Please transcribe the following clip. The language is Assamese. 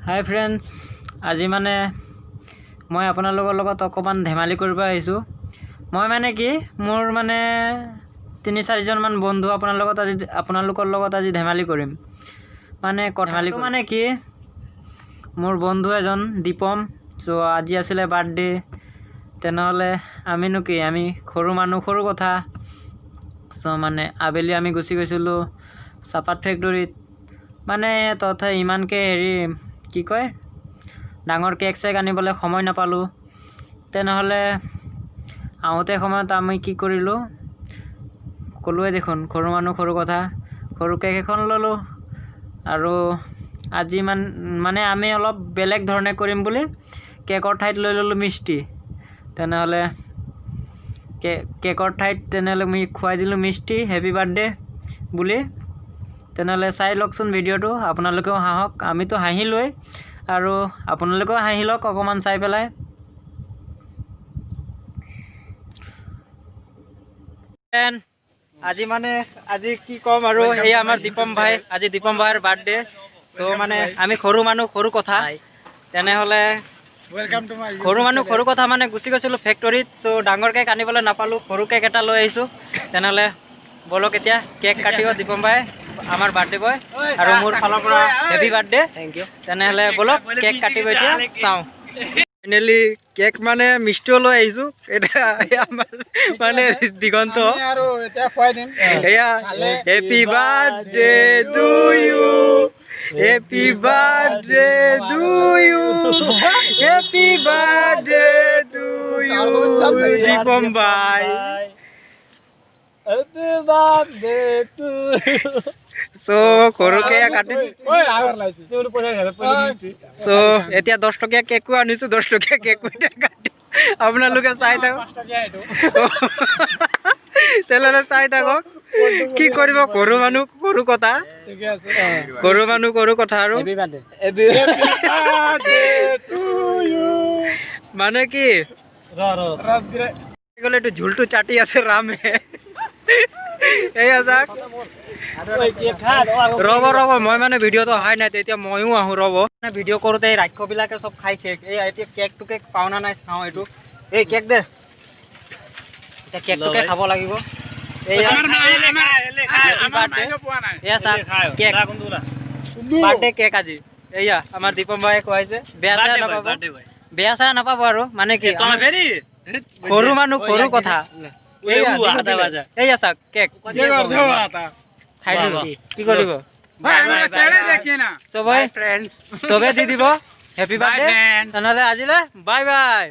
হাই ফ্ৰেণ্ডছ, আজি মানে মই আপোনালোকৰ লগত অকণমান ধেমালি কৰিব আহিছোঁ। মই মানে কি, মোৰ মানে তিনি চাৰিজনমান বন্ধু আপোনাৰ লগত আজি আপোনালোকৰ লগত আজি ধেমালি কৰিম। মানে কথাটো মানে কি, মোৰ বন্ধু এজন দীপম, চ' আজি আছিলে বাৰ্থডে। তেনেহ'লে আমিনো কি, আমি সৰু মানুহ, সৰু কথা। চ' মানে আবেলি আমি গুচি গৈছিলোঁ চাহপাত ফেক্টৰীত। মানে তাতে ইমানকৈ হেৰি কি কয়, ডাঙৰ কেক চেক আনিবলৈ সময় নাপালোঁ। তেনেহ'লে আহোঁতে সময়ত আমি কি কৰিলোঁ, ক'লোৱে দেখোন, সৰু মানুহ সৰু কথা, সৰু কেক এখন ল'লোঁ। আৰু আজি মানে আমি অলপ বেলেগ ধৰণে কৰিম বুলি কেকৰ ঠাইত লৈ ল'লোঁ মিষ্টি। তেনেহ'লে কেকৰ ঠাইত তেনেহ'লে আমি খুৱাই দিলোঁ মিষ্টি, হেপী বাৰ্থডে বুলি। তেনেহ'লে চাই লওকচোন ভিডিঅ'টো, আপোনালোকেও হাঁহক, আমিতো হাঁহিলোৱেই আৰু আপোনালোকেও হাঁহি লওক অকণমান চাই পেলাই। আজি মানে আজি কি ক'ম আৰু, এই আমাৰ দীপম ভাই, আজি দীপম ভাইৰ বাৰ্থডে। চ' মানে আমি সৰু মানুহ সৰু কথা, তেনেহ'লে সৰু মানুহ সৰু কথা মানে গুচি গৈছিলোঁ ফেক্টৰীত। চ' ডাঙৰ কেক আনিবলৈ নাপালোঁ, সৰু কেক এটা লৈ আহিছোঁ। তেনেহ'লে ব'লক এতিয়া কেক কাটিব দীপম ভাই, আমাৰ বাৰ্থডে বয়, আৰু মোৰ ফালৰ পৰা হেপী বাৰ্থডে। Thank U. তেনেহ'লে ব'লক কেক কাটিব এতিয়া, চাওঁ। ফাইনেলি কেক মানে মিষ্টিও লৈ আহিছোঁ। এতিয়া আমাৰ মানে দিগন্ত, এয়া happy birthday to you, happy birthday to you, happy birthday to you Dipam ভাই। Happy birthday to you. চ' সৰুকে কাটি, চ' এতিয়া 10 টকীয়া কেকো আনিছোঁ, 10 টকীয়া কেকো এতিয়া কাটি আপোনালোকে চাই থাকক। তেনেহ'লে চাই থাকক কি কৰিব, সৰু মানুহ সৰু কথা, সৰু মানুহ সৰু কথা। আৰু মানে কি এইটো ঝোলটো চাটি আছে ৰামে। এইয়া চাওক, ৰ'ব ৰ'ব, মই মানে ভিডিঅ'টো অহাই নাই, তেতিয়া ময়ো আহোঁ ৰ'ব। মানে ভিডিঅ' কৰোঁতে এই ৰাক্ষসবিলাকে চব খাই শেষ। এই এতিয়া কেকটোকে পাওঁ না নাই চাওঁ। এইটো এই কেক দে, এতিয়া কেকটোকে খাব লাগিব। এইয়া চাওক কেক, বাৰ্থডে কেক আজি। এইয়া আমাৰ দীপম ভায়ে খুৱাইছে, বেয়া চেয়া নাপাব, বেয়া চেয়া নাপাব। আৰু মানে কি, সৰু মানুহ সৰু কথা। এইয়া চাওক কেক খাই দিলোঁ, কি কৰিব চবে চবে দি দিব হেপী বাৰ্থডে। তেনেহ'লে আজিলৈ বাই বাই।